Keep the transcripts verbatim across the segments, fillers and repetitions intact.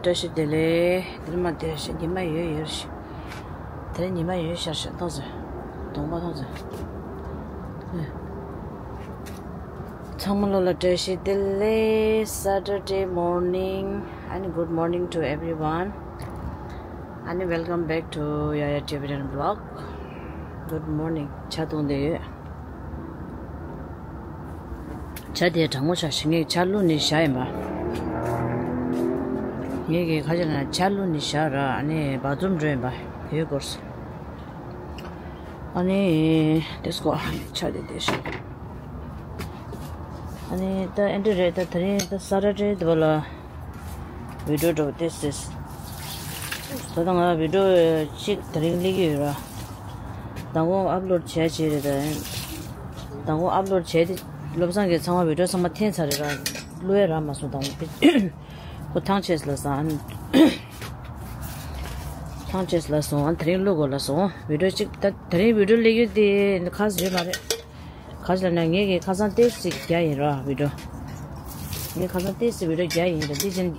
བཀྲ་ཤིས་བདེ་ལེགས། འདིར་མ་བདེ་ཤག་ཉི་མ་ཡོད་ཡོད་ཤག་དེ་རིང་ཉི་མ་ཡོད་ཤག་ཤག་མཐོང་ཚེ། གདོང་པ་མཐོང་ཚེ། ཚང་མ་ལོ་ལ་བཀྲ་ཤིས་བདེ་ལེགས། Saturday morning and good morning to everyone and welcome back to Yaya Tibetan vlog. Good morning. ཇ་འཐུང་བསྡད་ཡོད། ཇ་དེ་གྲང་མོ་ཆགས་ཤག་ངས་ཇ་བླུགས་ནས་བཞག་ཡིན་པ། ངས་ཀྱིས་ཁ་ཤས་ལ་ཇ་བླུགས་ནས་བཞག་ར། ཨ་ནི་བཱ་ཐི་རུམ་འགྲོ་ཡིན་པ་དེའི་སྐོར། ཨ་ནི་དེ་སྐོར་ཇ་དེ་དེ་ཤག་ཨ་ནི་ད་ཨེ་འདྲ་རེད། ད་དེ་རིང་ད་ས་ཊར་ཌེ་འདི་པ་ལ། བི་ཌིའོ་འགྲོ་བ་དེ་སེ། ད་ལྟ་ང་བི་ཌིའོ་གཅིག་དེ་རིང་སླེབས་ཀྱི་ཡོད་ར། མདང་དགོང་ཨབ་ལོཌ་བྱས་བྱས་རེད་ད། མདང་དགོང་ཨབ་ལོཌ་བྱས་ཏེ་བློ་བཟང་གིས་ཚང་མ་བི་ཌིའོ་ཚང་མ་འཐེན་ཚར་རེད་ར། བླུག་ཡ་རག་མ་སོང་མདང་དགོང་། ཁོ་ཐང་ཆད་ལབ་སོང་ཨ། ཐང་ཆད་ལབ་སོང་ཨ། དེ་རིང་བླུག་དགོས་ལབ་སོང་། བི་ཌིའོ་གཅིག་ད་དེ་རིང་བི་ཌིའོ་སླེབས་ཡོད་དེ་ཁ་ཟེར་མ་རེད། ག་ཅི་ལབ་ན་ངས་ཀྱིས་ཁ་སང་ཏོག་ཙམ་རྒྱག་ཡིན་ར་བི་ཌིའོ། ངས་ཁ་སང་ཏོག་ཙམ་བི་ཌིའོ་རྒྱག་ཡིན་ར་འདི་བྱས་ན།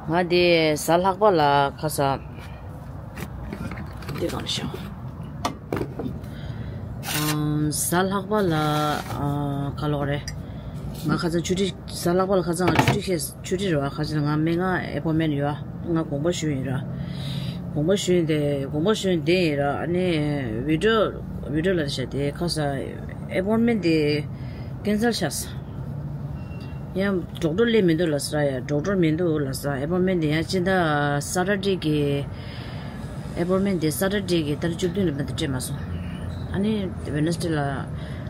ང་འདི་གཟའ་ལྷག་པ་ལ་ཁ་སང་། འདི་གང་ཤོག་ཨམ། གཟའ་ལྷག་པ་ལ་ཨ། ག་ལོག་རེད། ང་ཁ་སང་ཆུ་ཊི་གཟའ་ལྷག་པ་ལ་ཁ་སང་ང་ཆུ་ཊི་ཁེས། ཆུ་ཊི་རེད་བ། ཁ་ཅིག་ང་སྨན་ཁང་ཨེ་པོན་མེན་ཡོད་ཨ། ང་དགོངས་པ་ཞུས་ཡིན་ར། དགོངས་པ་ཞུས་ཡིན་དེ་དགོངས་པ་ཞུས་ཡིན་དེ་ཡིན་ར། ཨ་ནི་བི་ཌིའོ་བི་ཌིའོ་ལ་བཤད་དེ་ཁ་ས་ཨེ་པོན་མེན་དེ་ཀེན་སལ་ཆགས་སོང་། ཡང་ཌོག་ཊར་སླེབས་མི་འདུག་ལབ་ས་ར། ཡ་ཌོག་ཊར་མི་འདུག་ལབ་ས། ཨེ་པོན་མེན་དེ་ཡང་སྤྱི་ཟླ་ས་ཊར་ཌེ་གི་ཨེ་པོན་མེན་དེ་ས་ཊར་ཌེ་གི་ཏ་རིག་བཅུ་བདུན་ལ་མ་གཏོགས་སྤྲད་མ་སོང་། ཨ་ནི་ཝེ་ནེ་སི་ཌེ་ལ།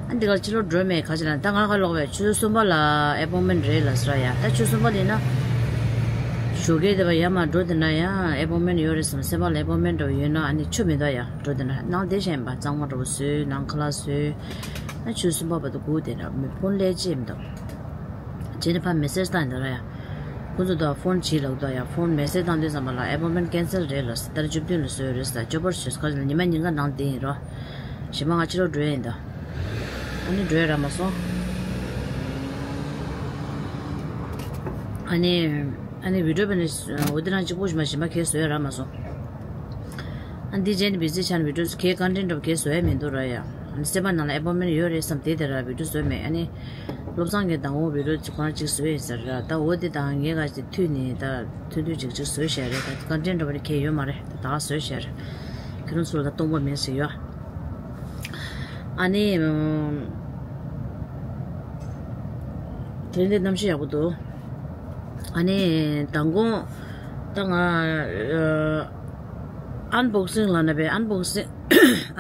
ཨ་འདི་ག་ཕྱི་ལོགས་འགྲོ་མེད་ག་ཅི་ལ་ད་ང་ག་ལོག་བས་ཆུ་ཚོད་གསུམ་པ་ལ་ཨེ་པོན་མེན་རེད་ལབ་ས་ར་ཡ། ད་ཆུ་ཚོད་གསུམ་པ་ལ་ཡིན་ན། ཞོགས་ཀས་དེ་བ་ཡར་མར་འགྲོ་དེ་ན་ཡང་ཨེ་པོན་མེན་ཡོད་རེད་བསམ། སེམས་པ་ལ་ཨེ་པོན་མེན་འདྲ་བོ་ཡོད་ན་ཨ་ནི་ཆུ་མི་འདུག་ཡ། འགྲོ་དེ་ན་ནང་བསྡད་བཞག་ཡིན་པ། གཙང་མ་འདྲ་བོ་བཟོས། ནང་ཁ་ལག་བཟོས། ཨ་ཆུ་ཚོད་གསུམ་པ་བར་དུ་སྒུག་བསྡད་ན་མི་ཕོན་སླེབས་ཅེས་མི་འདུག་རྗེས་ནས་ཕར་མེ་སེ་ཇི་བཏང་ཡིན་ད་ར་ཡ། ཁོ་ཚོ་དང་ཕོན་བྱེད་ལབ་འདུག་ཡ། ཕོན་མེ་སེ་ཇི་བཏང་དུས་ཙམ་པ་ལ་ཨེ་པོན་མེན་ཀེན་སལ་རེད་ལབ་ས། ཏ་རིག་བཅུ་བདུན་ལ་བཟོས་རེད་ས། སྐྱོ་པོར་བཟོས་ཁ་ལ་ཉི་མ་ཉིན་གང་ནང་བསྡད་ཡིན་རོ། གཞན་པ་ང་ཕྱི་ལོགས་འགྲོ་ཡ་ཡིན་ད། ཨ་ནི་འགྲོ་ཡ་རག་མ་སོང་། ཨ་ནི་ཨ་ནི་བི་ཌིའོ་བེ་ནི་འོ་དེ་རང་གཅིག་པོ་ཞིག་མ་གཞན་པ་གས་བཟོ་ཡ་རག་མ་སོང་། ཨ་འདི་རྗེས་ནས་བི་ཛི་ཆགས་ནས་བི་ཌིའོ་གས་ཀོན་ཊེན་ཊི་འདྲ་བོ་གས་བཟོ་ཡ་མི་འདུག་ར་ཡ། ཨ་ནི་སེམས་པ་ནང་ལ་ཨེ་པོན་མེན་ཡོད་རེད་བསམ་དེ་དེ་ར་བི་ཌིའོ་བཟོས་མེད། ཨ་ནི། བློ་བཟང་གིས་མདང་དགོང་བི་ཌིའོ་ཅིག་ཁོ་རང་གཅིག་བཟོས་ཡིན་ཟེར་ར། ད་འོ་དེ་དང་ངས་ག་ཅིག་མཐུད་ནས་ད་མཐུད་མཐུད་ཅིག་ཅིག་བཟོས་བཞག་རེད། ད་ཀོན་ཊེན་ཊི་འདྲ་བོ་ནི་གས་ཡོད་མ་རེད། ད་ད་ག་བཟོས་བཞག་རེད། ཁྱེད་རང་ཚོ་ལ་ད་སྟོང་པ་མེད་ཟེར་ཡོད། ཨ་ནི། དེ་རིང་འདི་གནམ་གཤིས་ཡག་པོ་འདུག་ཨ་ནི་མདང་དགོང་ད་ང་ཨན་བོག་སིང་ལབ་ན་བས་ཨན་བོག་སིང་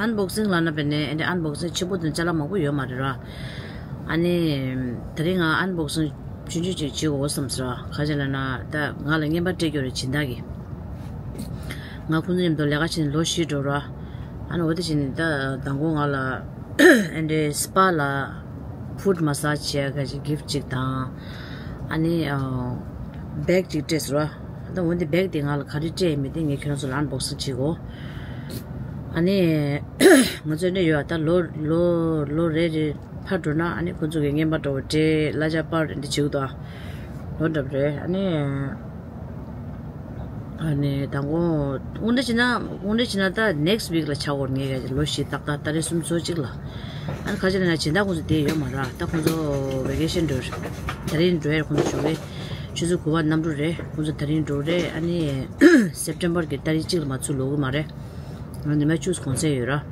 ཨན་བོག་སིང་ལབ་ན་བས་ནས་ཨ་ནི་ཨན་བོག་སིང་ཆེན་པོ་དང་ཅ་ལག་མང་པོ་ཡོད་མ་རེད་ར། ཨ་ནི་དེ་རིང་ང་ཨན་བོག་སིང་ཆུང་ཆུང་ཅིག་བྱེད་དགོས་བསམ་སོང་། ག་ཅི་ལབ་ན་ད་ང་ལ་རྔན་པ་སྤྲད་རྒྱུ་རེད་སྦྱིན་བདག་གིས། ང་ཁོང་ཚོ་མཉམ་དུ་ལས་ཀ་བྱས་ནས་ལོ་བཞི་འགྲོ་ར། ཨ་ནི་འོ་དེ་བྱས་ནས་ད་མདང་དགོང་ང་ལ། ཨ་འདྲའི་སི་པ་ལ་ཕུཊ་མ་སཱཇ་བྱེད་ཡ་ག་ཅིག་གིཕ་ཊི་ཅིག་དང་། ཨ་ནི་བེག་ཅིག་སྤྲད་ཟེར་བ། ད་འོན་ཏེ་བེག་དེ་ང་ལ་ག་རེ་སྤྲད་ཡིན་མིན་དེ་ངས་ཁྱོད་རང་ཚོ་ལ་ཨན་བོག་སིང་བྱེད་དགོས། ཨ་ནི་ང་ཚོ་འདྲ་ཡོད་ད་ལོ་ལོ་ལོ་རེ་རེ་ཕར་འགྲོ་ན་ཨ་ནི་ཁོ་ཚོ་གི་རྔན་པ་འདྲ་བོ་སྤྲད་གླ་ཆ་སྤར་འདི་བྱེད་དགོས་ད། ལོ་འདྲ་བོ་རེད་ཨ་ནི། ཨ་ནི་དང་པོ་དངོས་འབྲེལ་བྱས་ན་དངོས་འབྲེལ་བྱས་ན་ད་ནེག་སི་ཝིག་ལ་ཆགས་འོར་ངེས་ཀྱི་ལོ་བཞི་ཏག་ཏག་ཏ་རིག་སུམ་ཅུ་སོ་གཅིག་ལ། ཨ་ནི་ཁ་ཆེ་ན་ཡང་སྦྱིན་བདག་ཁོང་ཚོ་བསྡད་ཡོད་མ་རེད། ད་ཁོང་ཚོ་ཝེ་ཀེ་ཤན་འགྲོ་ད་རིང་འགྲོ་ཡ་ཁོང་ཚོ་ཞོགས་ཀས་ཆུ་ཚོད་དགུ་པ་གནམ་གྲུ་རེད། ཁོང་ཚོ་ད་རིང་འགྲོ་རེད། ཨ་ནི་སེབ་ཊེམ་པར་གྱི་ཏ་རིག་གཅིག་ལ་མ་ཚུར་ལོག་གི་མ་རེད། ང་ཉི་མ་བཅུ་གོང་ཚད་ཡོད་ར།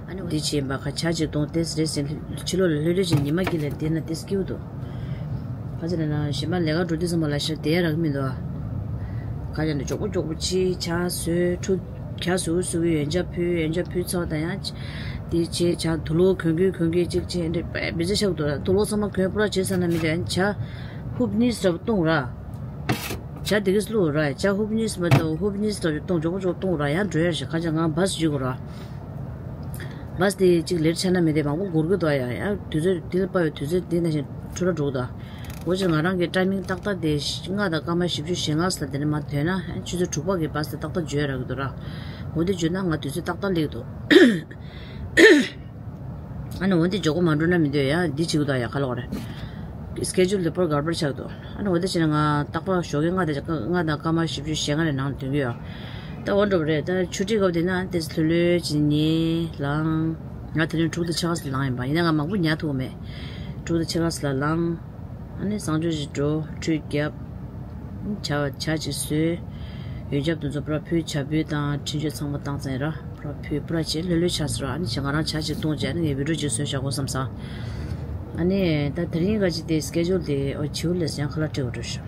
ཨ་ནི་འདི་བྱས་པ་ཁ་ཆ་ཅིག་གཏོང་ཏེ་རེ་ཟིན་ཕྱི་ལོགས་ལ་ལྷོད་ལྷོད་བྱས་ཉི་མ་དཀྱིལ་ལ་བསྡད་ན་ཏེ་སྐྱིད་པོ་འདུག་ག་ཚོད་ན་ན་གཞན་པ་ལས་ཀ་འགྲོ་དུས་ཙམ་པ་ལ་ཤར་བསྡད་ཡ་རག་གི་མི་འདུག་ཨ། ག་ཅག་ནས་མགྱོགས་པོ་མགྱོགས་པོ་ཅིག་ཇ་བཟོས་ཁྲུ་ཇ་བཟོ་གི་བཟོ་གི་ཡོན་ཆབ་ཕུལ་ཡོན་ཆབ་ཕུལ་ཚར་བ་དང་ཡང་དེ་བྱས་ཇ་དུག་ལོག་གོན་གི་གོན་གི་ཅིག་བྱས་འདྲ་བེ་ཚེ་ཆགས་འདུག་དུག་ལོག་ཚང་མ་གོན་པུ་ར་བྱས་ཚར་ན་མི་འདུག་ཇ་ཧུབ་གཉིས་རབ་བཏུང་ར། ཇ་དེ་གིས་བླུགས་ར་ཇ་ཧུབ་གཉིས་མ་གཏོགས་ཧུབ་གཉིས་རབ་བཏུང་མགྱོགས་པོ་མགྱོགས་པོ་བཏུང་ར་ཡང་འགྲོ་ཡ་ཞིག་ག་ཅག་ང་བཱས་འཇུག་ར། བཱས་དེ་གཅིག་ལེ་ཊི་ཆགས་ན་མི་བདེ་མང་པོ་འགོར་གི་འདུག་ཡ། ཡང་དུས་ཚོད་འདི་ལ་དཔག་པའི་དུས་ཚོད་འདི་ནང་བཞིན་འཕྲོ་བརླག་འགྲོ་གི་འདུག་འོ་ཅིག་ང་རང་གི་ཊའི་མིང་ཏག་ཏག་དེ་ལྔ་དང་སྐར་མ་བཞི་བཅུ་ཞེ་ལྔ་ཙམ་དེ་ནས་མར་ཐོན་ན་ཆུ་ཚོད་དྲུག་པ་གི་བཱས་དེ་ཏག་ཏག་འབྱོར་ཡ་རག་གི་འདུག་ར། འོ་དེ་འབྱོར་ན་ང་དུས་ཚོད་ཏག་ཏག་སླེབས་འདུག་ཨ་ནི་འོ་དེ་མགྱོགས་པོ་མ་འགྲོ་ན་མི་འདོད་ཡ་འདི་བྱེད་གི་འདུག་ཡ་ག་ལོག་རེད། སི་ཀེ་ཇུལ་དེ་པོར་གར་པར་ཆགས་འདུག་ཨ་ནི་འོ་དེ་བྱས་ན་ང་རྟག་པར་ཞོགས་ཀས་ལྔ་དང་ལྔ་དང་སྐར་མ་བཞི་བཅུ་ཞེ་ལྔ་རེ་ནང་ལ་ཐོན་གྱི་ཡོད། ད་འོ་འགྲོ་བ་རེད། ད་ཆུ་ཊི་སྐབས་དེ་ན་ཏོག་ཙམ་ལྷོད་ལྷོད་བྱས་ནས་ལངས། ང་དེ་རིང་དྲུག་དང་ཕྱེད་ཀ་ཙམ་ལངས་ཡིན་པ་ཡིན་ན་ང་མང་པོ་ཉལ་ཐུབ་མེད། དྲུག་དང་ཕྱེད་ཀ་ཙམ་ལ་ལངས། ཨ་ནི་གསང་སྤྱོད་ཅིག་འགྲོ། ཁྲུས་བརྒྱབ། ཇ་ཇ་ཅིག་ཟོས། ཡོན་ཆབ་དེ་ཚོ་པུ་ར་ཕུལ། ཇ་ཕུལ་དང་འཕྲིན་བཅོལ་ཚང་མ་བཏང་ཚར་ཡིན་ར། པུ་ར་ཕུལ། པུ་ར་བྱས་ལྷོད་ལྷོད་ཆགས་སོང་ར། ཨ་ནི་བྱས་ང་རང་ཇ་ཅིག་བཏུང་བྱས་ཨ་ནི་ངས་བི་ཌིའོ་ཅིག་བཟོས་བཞག་གོ་བསམ་སོང་། ཨ་ནི་ད་དེ་རིང་ག་ཅིག་དེ་སི་ཀེ་ཇུལ་དེ་འོ་བྱིའུ་ལས་ཡང་ཁ་ལག་སྤྲད་དགོས་འགྲོ་ཤག་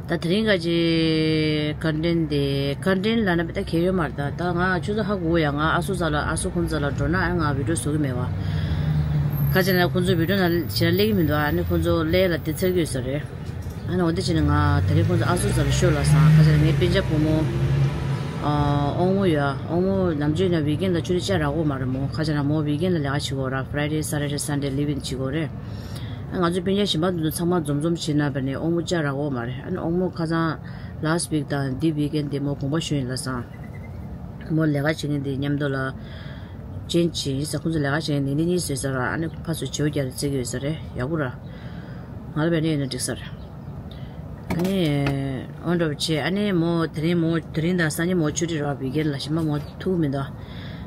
ད་དེ་རིང་ག་ཅིག་ཀོན་ཊེན་ཊི་དེ་ཀོན་ཊེན་ཊི་ལབ་ན་དཔེ་ད་གལ་ཡོད་མ་རེད། ད་ད་ང་ཆུ་ཚོད་ཧ་གོ་ཡ། ང་ཨ་སུ་རྩ་ལ་ཨ་སུ་ཁོང་རྩ་ལ་འགྲོ་ན་ཨ་ང་བི་ཌིའོ་བཟོ་གི་མེད་བ། ཁ་ཅིག་ན་ཁོང་ཚོ་བི་ཌིའོ་ནང་ཞེ་དྲག་སླེབས་ཀྱི་མི་འདུག་ཨ་ནི་ཁོང་ཚོ་སླེབས་ལ་དེ་ཚར་གྱི་ཡོད་ས་རེད། ཨ་ནི་འོ་དེ་བྱས་ནས་ང་དེ་རིང་ཁོང་ཚོ་ཨ་སུ་རྩ་ལ་ཤོད་ལབ་སོང་། ཁ་ཅིག་ན་ངའི་སྤུན་ཀྱག་བུ་མོ། ཨ་དབང་མོ་ཡ། དབང་མོ་ནམ་རྒྱུན་ན་ཝིག་ཨེན་ལ་ཆུ་ཚོད་བཅུ་རག་གི་མ་རེད་མོ། ཁ་ཅིག་ན་མོ་ཝིག་ཨེན་ལ་ལས་ཀ་བྱེད་ཀྱི་ཡོད་ར། Friday Saturday Sunday leave in བྱེད་ཀྱི་ཡོད་རེད། ང་ཚོ་སྤུན་ཀྱག་གཞན་པ་དེ་ཚོ་ཚང་མ་འཛོམས་འཛོམས་བྱེད་ན་བས་ནས་དབང་མོ་བཅར་རག་གོ་མ་རེད། ཨ་ནི་དབང་མོ་ཁ་སང་last week དང་འདི་weekend དེ་མོ་དགོངས་པ་ཞུས་ཡིན་ལབ་སོང་། མོ་ལས་ཀ་བྱེད་མཁན་དེ་མཉམ་དུ་ལ་ཅན་བྱེད་ཡིན་ས། ཁོང་ཚོ་ལས་ཀ་བྱེད་མཁན་དེ་འདི་གཉིས་བཟོས་ས་ར། ཨ་ནི་ཕར་ཚུར་བྱེའུ་རྒྱག་རེ་བརྩི་གི་ཡོད་ས་རེད། ཡག་པོ་ར། ང་ལ་བས་ནས་ཡིན་ན་འགྲིག་ས་རེད། ཨ་ནི་ཨོ་འགྲོ་བྱས། ཨ་ནི་མོ་དེ་རིང་མོ་དེ་རིང་དང་སང་ཉིན་མོ་ཆུ་ཊི་ར་བ། ཝིག་ཨེན་ལ་གཞན་པ་མོ་ཐུག་མི་འདུག་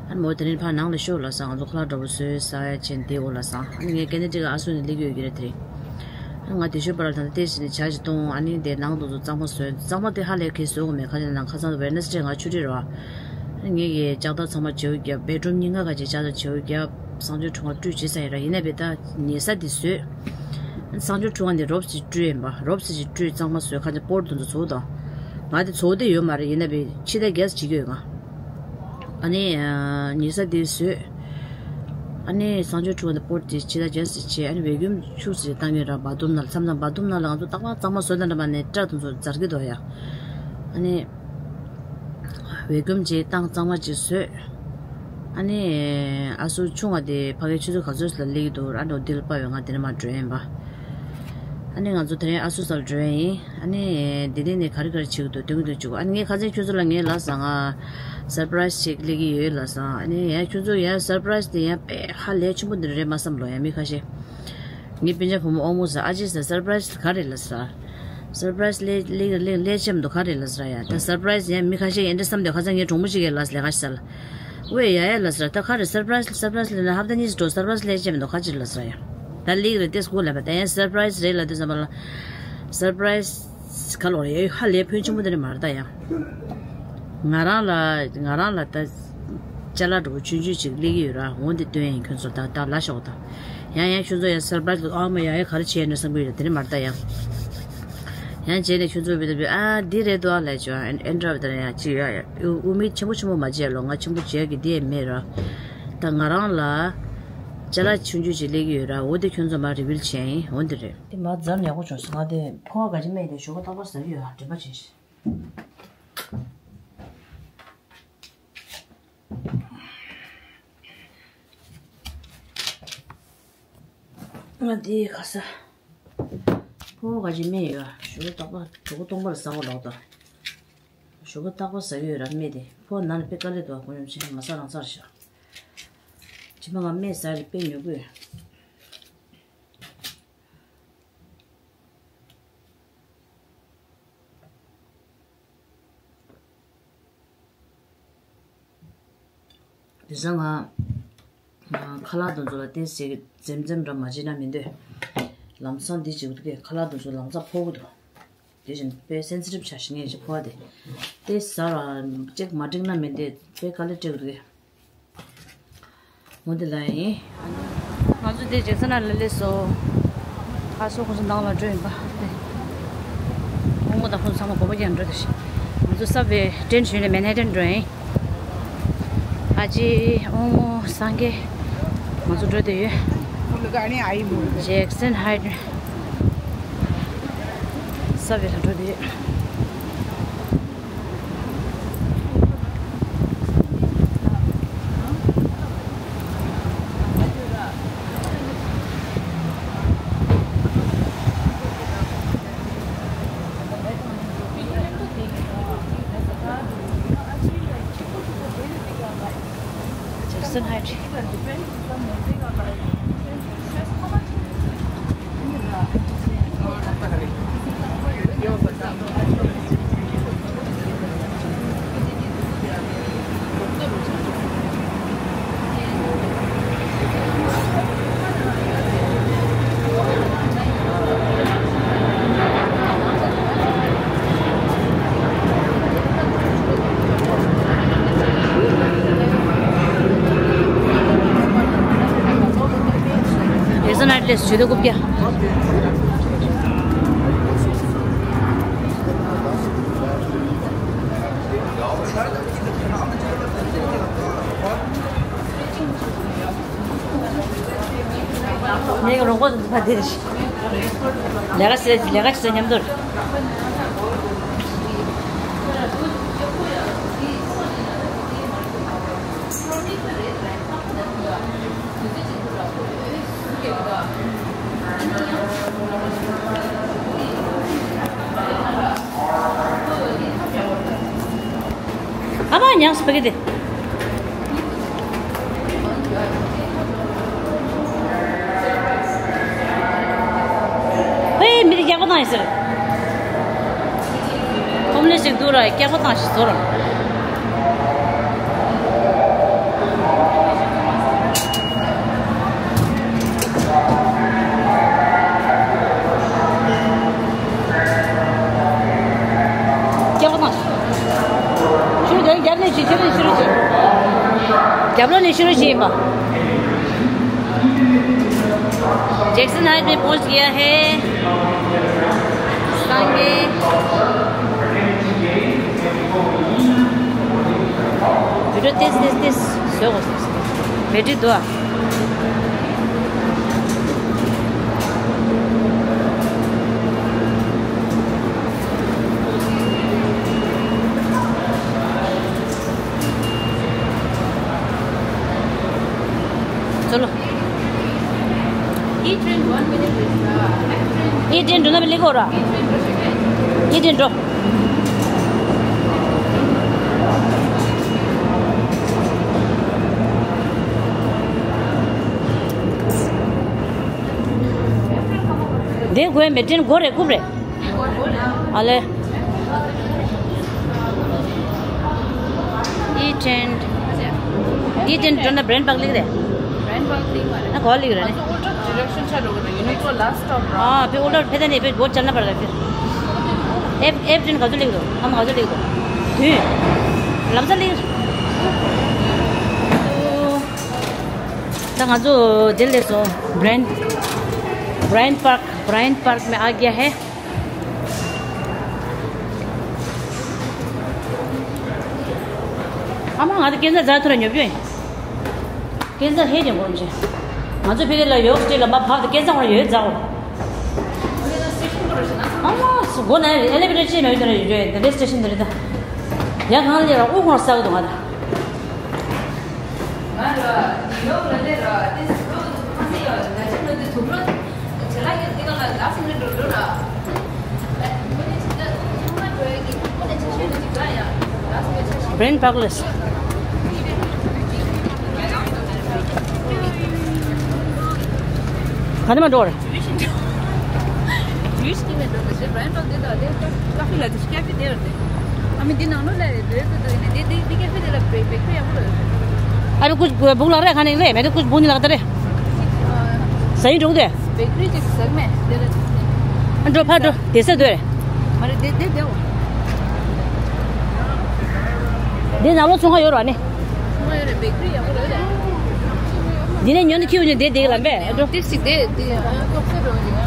ཨ་ནི་མོ་དེ་རིང་ཕར་ནང་ལ་ཤོག་ལབ་སོང་། ང་ཚོ་ཁ་ལག་འདྲ་པོ་བཟོས་ཟ་ཡ་བྱས་བསྡད་འོ་ལབ་སོང་། ཨ་ནི་ངས་ཀེ་ནེ་ཌི་ག་ཨ་སུ་ནས་སླེབས་ཡོད་ཀྱི་རེད་དེ་རིང་། ཨ་ནི་ང་དེ་ཤོད་པ་ལ་ད་ལྟ་ཏོག་ཙམ་ནས་ཇ་ཞིག་བཏུང་། ཨ་ནི་དེ་ནང་དུ་གཙང་མ་བཟོས། གཙང་མ་དེ་ཧ་ལས་གས་བཟོ་དགོས་མེད། ཁ་ཅིག་ན་ཁ་སང་ཝེ་ནེ་སི་ཌེ་ང་ཆུ་ཊི་ར་བ། ཨ་ནི་ངས་ཀྱི་ལྕགས་ཐག་ཚང་མ་བྱེའུ་བརྒྱབ། བེ་ཌི་རུམ་གཉིས་ཀ་ག་ཅིག་ལྕགས་ཐག་བྱེའུ་བརྒྱབ། གསང་སྤྱོད་ཁྲུས་ཁང་བཀྲུས་བྱས་ས་ཡིན་ར། ཡིན་ན་བས་ད་ཉལ་ས་དེ་བཟོས། གསང་སྤྱོད་ཁྲུས་ཁང་དེ་རོབ་ཙམ་བཀྲུས་ཡིན་པ། རོབ་ཙམ་བཀྲུས་གཙང་མ་བཟོས། ཁ་ཅིག་པོར་དེ་ཚོ་བཟོ་དང་། ང་དེ་བཟོ་བདེ་ཡོད་མ་རེད། ཡིན་ན་བས་ཕྱི་ད་གས་བྱེད་ཀྱི་ཡོད་ང་། ཨ་ནི་ཉལ་ས་དེ་བཟོས། ཨ་ནི་གསང་སྤྱོད་ཁྲུས་ཁང་དེ་པོར་དེ་ཕྱི་ད་གས་བྱས། ཨ་ནི་ཝེ་ཀུམ་ཤུགས་ཙམ་བཏང་གི་ར། བ་དུམ་ནང་ལ་མཚམས་མཚམས་བ་དུམ་ནང་ལ་ང་ཚོ་ཏག་ཏག་གཙང་མ་བཟོས་ད་འདྲ་མ་ནས་སྐྲ་དེ་ཚོ་འཛར་གི་འདུག་ཡ། ཨ་ནི། ཝེ་ཀུམ་ཅིག་བཏང་། གཙང་མ་ཅིག་བཟོས། ཨ་ནི། ཨ་སུ་ཆུང་བ་དེ་ཕ་གིའི་ཆུ་ཚོད་ག་ཚོད་ལ་སླེབས་ཀྱི་འདུག་ཨ་ནི་འདི་ལ་དཔའ་བའི་ང་དེ་ནས་མར་འགྲོ་ཡིན་པ། ཨ་ནི་ང་ཚོ་དེ་རིང་ཨ་སུ་སར་འགྲོ་ཡིན། ཨ་ནི་འདི་ནས་ནས་ག་རེ་ག་རེ་བྱེད་ཀྱི་འདུག་སྟོན་གྱི་འདུག་བྱེད་དགོས། ཨ་ནི་ངས་ཁ་སང་ཁྱོད་ཚོ་ལ་ངས་ལབ་སོང་། ང་སར་པ་རའི་སི་ཅིག་སླེབས་ཀྱི་ཡོད་ལབ་སོང་། ཨ་ནི་ཡང་ཁྱོད་ཚོ་ཡང་སར་པ་རའི་སི་དེ་ཡང་དཔེ་ཧ་ལས་ཆེན་པོ་འདི་རེད་མ་བསམ་ལོ། ཡང་མི་ཁ་ཤས། ངའི་སྤུན་ཀྱག་བུ་མོ་ཨོ་མོ་ཟེར། ཨ་ཅེ་ཟེར། སར་པ་རའི་སི་ག་རེ་ལབ་ཟེར། སར་པ་རའི་སི་ལེ་ལེ་ལེ་ལེ་ཆེམ་དུ་ག་རེ་ལབ་ཟེར་ཡ། ད་སར་པ་རའི་སི་ཡ་མི་ཁ་ཤས་ཡིན་འདྲ་བསམ་དུས་ཁ་སང་ངས་གྲོགས་མོ་ཞིག་གིས་ལབ་ལས་ཀ་ཞིག་ཟེར་ལ། ཝེ་ཡ་ཡ་ལབ་ཟེར། ད་ག་རེ་སར་པ་རའི་སི་སར་པ་རའི་སི་ལབ་ན་ཧབ་ད་གཉིས་སུ་འགྲོ། སར་པ་རའི་སི་ལེ་ཆེམ་དུ་ག་ཅིག་ལབ་ཟེར་ཡ། ད་ལིག་རེ་ཏེ་སྐུ་ལབ་པ་ད་ཡང་སར་པ་རའི་སི་རེད་ལབ་དུས་ཙམ་པ་ལ། སར་པ་རའི་སི་ག་ལོ་རེ་ཡ་ཧ་ལས་ཕོན་ཆེན་པོ་དེ་རེད་མ་རེད་ད་ཡ། ང་རང་ལ་ང་རང་ལ་ད། ཅ་ལག་འདྲ་པོ་ཆུང་ཆུང་ཅིག་སླེབས་ཀྱི་ཡོད་ར། འོ་འདི་སྟོན་ཡིན་ཁྱོད་ཚོར། ད་ད་ལ་ཤོག་ད། ཡང་ཡང་ཁྱོད་ཚོ་ཡང་སར་པ་རའི་སི་ཨ་མ་ཡང་ཡང་ག་རེ་བྱས་ནས་བསམ་གྱི་ཡོད་ར། དེ་ནི་མ་རེད་ད་ཡང་། ཡང་རྗེས་ནས་ཁྱོད་ཚོ་བི་ད་བི་ཨ་འདི་རེད་འདུག་ཨ་ལས་ཅོ་ཨེན་ཨེན་འདྲ་བི་ད་ཡང་ཅི་ཡོད་ཨུ་མིད་ཆེན་པོ་ཆེན་པོ་མ་བྱས་ལོ། ང་ཆེན་པོ་བྱས་ཀྱི་འདི་ཡང་མེད་ར། ད་ང་རང་ལ་ཅ་ལག་ཆུང་ཆུང་ཅིག་སླེབས་ཀྱི་ཡོད་ར། འོ་དེ་ཁྱོད་ཚོ་མ་རི་བིལ་བྱས་ཡིན། འོ་འདི་རེད། དེ་མ་འཛམ་ཡག་པོ་བྱུང་སོང་། ང་དེ་ཕོ་བ་ག་ཅི་མེད་དེ་ཞོགས་པ་རྟག་པར་ཟ་གི་ཡོད་ཨ། དྲན་པ་བྱས། ང་འདི་ག་ས། ཕོ་བ་ག་ཅི་སྨྲས་ཡོད། ཞོགས་པ་རྟག་པར་གྲོད་ཁོག་སྟོང་པར་ཟ་བ་ལོག་ད། ཞོགས་པ་རྟག་པར་ཟ་གི་ཡོད་ར་སྨྲས་ཏེ། ཕོ་བ་ནང་ལ་དཔེ་དཀའ་ལས་འདུག་ཨ། ཁོ་ཡོང་ཕྱིན་མ་ཟ་རང་ཚར་བཞག་ཕྱི་མ་ང་སྨྲས་ཟ་རེ་དཔེ་ཉོ་དགོས། དེང་སང་ང་ཁ་ལག་དེ་ཚོ་ལ་ཏོག་ཙམ་འཛེམ་འཛེམ་འདྲ་མ་བྱེད་ན་མི་འདོད། ལམ་སང་འདི་བྱེད་ཀྱི་འདུག་གས། ཁ་ལག་དེ་ཚོ་ལམ་སང་ཕོག་གི་འདུག་དེ་བཞིན་དཔེ་སེན་སི་ཊིབ་ཆགས་ཤིང་ངས་ཅིག་ཕོག་དེ། ཏོག་ཙམ་ཟ་ར་ཅིག་མ་འགྲིག་ན་མི་འདོད། དཔེ་དཀའ་ལས་སྤྲད་ཀྱི་འདུག་གས། འོ་དེ་ལ་ཡིན། ང་ཚོ་དེ་ཇེག་སན་ཧའེཊ་ལ་སླེབས་སོང་། ཨ་སོ་ཁོང་ཚོ་ནང་ལ་འགྲོ་ཡིན་པ་དེ། ཨོ་མོ་དང་ཁོང་ཚོ་ཚང་མ་དགོན་པ་རྒྱག་འགྲོ་དེ་ཤི། ང་ཚོ་སབ་ཝེ་ཊྲེན་བྱས་ནས་མན་ཧེ་ཊན་འགྲོ་ཡིན། ཨ་ཅེ་ཨོ་མོ་སངས་རྒྱས། ང་ཚོ་འགྲོ་དེ་ཡོད། ཇེག་སན་ཧའེཊ་སབ་ཝེ་ལ་འགྲོ་དེ་ཡོད། ཇེག་སན་ཧའེཊ། ཞུ་དོ་རྐུབ་བཀྱག་ངའི་རོགས་པ་ཕ་དེ་རེད། ལས་ཀ་བྱེད་ལས་ཀ་བྱེད་མཉམ་དུ། ཨ་མ་ཉག་སི་པ་གི་དེ། ཧེ་མི་རིགས་སྐྱག་པ་བཏང་ཡིན་ཟེར། ཧོམ་ལེ་ཞིག་འདུག་ར་སྐྱག་པ་བཏང་ཞིག་ཟོ་ར། སྐྱག་པ་བཏང་། ཤུ་རུ་དེ་རྒྱབ་ནས་ཤི་ཤི་རུ་ཤི་རུ་ཤི། རྒྱབ་ལོགས་ནས་ཤི་རུ་ཤི་ཡིན་པ། Jackson height में पहुंच गया है। संगे। वीडियो तेज तेज तेज। बैटरी दो। चलो। ई train one minute. ई ट्रेन ढूंढना मिलेगा और। ई ट्रेन ढूंढो। देखो, ये मेटेन गोरे कुबरे। अले। ई ट्रेन। ई ट्रेन ढूंढना ब्रेन पगली रे। ब्रेन पगली मारे। ना कॉल लिख रहे हैं। उल्टा डायरेक्शन चलो कर यूनिट को लास्ट स्टॉप। हाँ, फिर उल्टा फिर नहीं, फिर बहुत चलना पड़ेगा फिर। एफ, एफ ट्रेन गाजो लिख दो, हम गाजो लिख दो। हम्म। लमसा लिख। ད་ང་ཚོ་དེ་སླེབས་སོང་། Bryant Bryant Park, Bryant Park में आ गया है। ཨ་མ་ང་ཚོ་སྐས་འཛེག་རྫ་ཐོ་ར་ཉོ་རྒྱུ་ཡིན། སྐས་འཛེག་ཧེ་ཀྱང་གོམས་ཆེ། ང་ཚོ་ཕ་གི་ལ་ཡོག་སི་ཊེ་ལ་མ་ཕབ་ཏེ་སྐས་འཛེག་ཁོ་ར་ཡོད་རྫ་གོ། ཨ་མ་སུ་གོ་ན་ཨེ་ལེ་བེ་ཊར་ཅི་མེད་དེ་ར་ཡོད་རེད། དེ་འདྲའི་སི་ཊེ་ཤན་དེ་རེད་ད། ཡ་གང་ལ་ལ་དབུ་ཁོང་ས་གི་འདུག་ང་ད། ང་ར་ནིའུ་ཡོག་ལ་ལས་ར་ཏེ་སི་ལོ་ཁ་སི་ཡ་ན་ཅི་ལོ་ཏེ་ཐུག་ལོ་ཇ་ལ་ཡ་ཏེ་ག་ལ་ལ་སི་ནེ་འགྲོ་འགྲོ་ར། Bryant Park ལས། ག་ནས་མ་འགྲོ་ར། ཡུལ་ཞིག་ནས་འགྲོ་ན་ཞེས་Bryant Park དེ་དང་དེ་ཀ་ཧྥེ་ལ་དེ་ཀ་ཧྥེ་དེ་རེད། ཨ་མི་འདི་ནང་ལོགས་ལ་རེད་འདོད་ཀྱི་འདུག་ཡིན་ནའི་འདི་འདི་འདི་ཀ་ཧྥེ་དེ་ལ་བེ་བེ་ཀ་ཧྥེ་ཡག་པོ་རེད། ཨ་བི་ཀུ་བུག་ལག་རེད་ཁ་ནས་ལས་མེད་དུ་ཀུ་བུག་ནི་ལག་ད་རེད། ཟ་ཡིན་འགྲོ་གི་དེ། བེ་ཀ་རི་ཅིག་ཟག་མེད་དེ་རེད། ཨ་འགྲོ་ཕར་འགྲོ་དེ་ས་དོད་རེད། མ་རེད་དེ་དེ་དེ་འོ། འདི་ནང་ལོགས་ཚོང་ཁང་ཡོད་རེད་ནི། འདི་ནས་ཉོན་དུ་ཁྱེར་ཡོང་ནས་བསྡད་བསྡད་ལ་མེད་འགྲོ། ཏིས་ཅིག་བསྡད་དེ་ཁོག་ས་འགྲོ་ཅིག་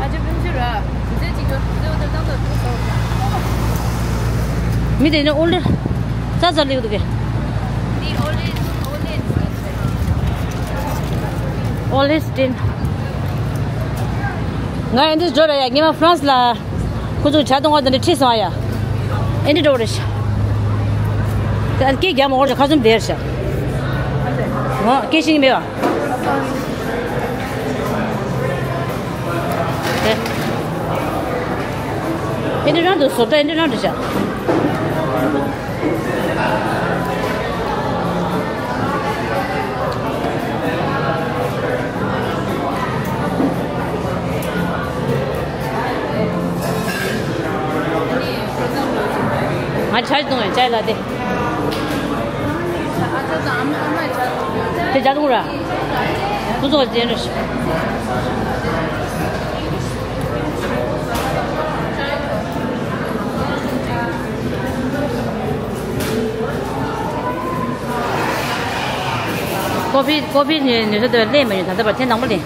ཨ་ཅག་ཕུན་ཚོགས་ར་དུས་ཚོད་ཅིག་ཡོད་དུས་ཚོད་བཏང་ཐོག་ཏུ་སོང་། མི་དེ་ནས་ཨོ་ལེ་ཙ་ཙ་ལེགས་འདུག་གས། འདི་ཨོ་ལེ་ཨོ་ལེ་ཨོ་ལེ་སྟེན། ང་ཨེ་འདྲ་འགྲོ་ར་ཡ་ཉི་མ་ཧྥ་རན་སི་ལ། ཁོ་ཚོ་ཇ་འཐུང་བ་དེ་འདྲ་ཁྲིད་སོང་ཨ་ཡ། ཨེ་འདྲ་འགྲོ་རེད་ཤག་དེ་ཨ་སྐད་རྒྱག་མ་དགོས་རེད། ཁ་ཚུམ་བསྡད་རེད་ཤག་འོ་སྐད་ཤེས་ཀྱི་མེད་པ། དེ་ཨེ་འདྲ་རང་དུ་བཟོ་ལྟ་ཨེ་འདྲ་རང་རེད་ཤག་ང་ཇ་བཏུང་བའི་ཇ་ལ་དེ། དེ་ཇ་བཏུང་ར། ཁོ་ཚོ་ག་ཅན་རེད། ཀོ་ཕི་ཀོ་ཕི་ནས་ནུས་ས་དེ་ལས་མ་ཡོང་ད་ལྟ་བར་ཐེངས་དང་པོ་ལས།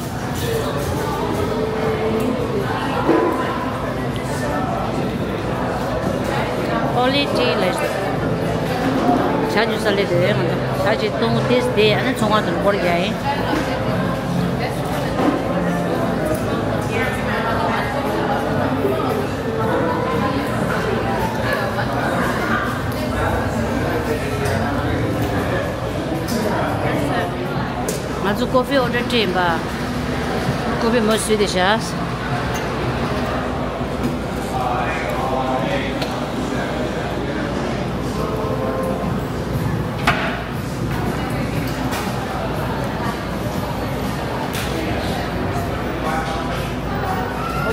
ཀོ་ལི་ཊི་ལས་ཤོག་ཇ་ཉོ་ས་སླེབས་ཏེ་ང་ཚོ་ཇ་ཅིག་བཏུང་། ཏིས་དེ་ཨ་ནི་ཚོང་ཁང་དུ་སྐོར་རྒྱག་ཡིན། ང་ཚོ་ཀོ་ཕི་ཨོ་ཌར་སྤྲད་ཡིན་པ། ཀོ་ཕི་མོ་བཟོས་ཏེ་བཞག་ཨོ་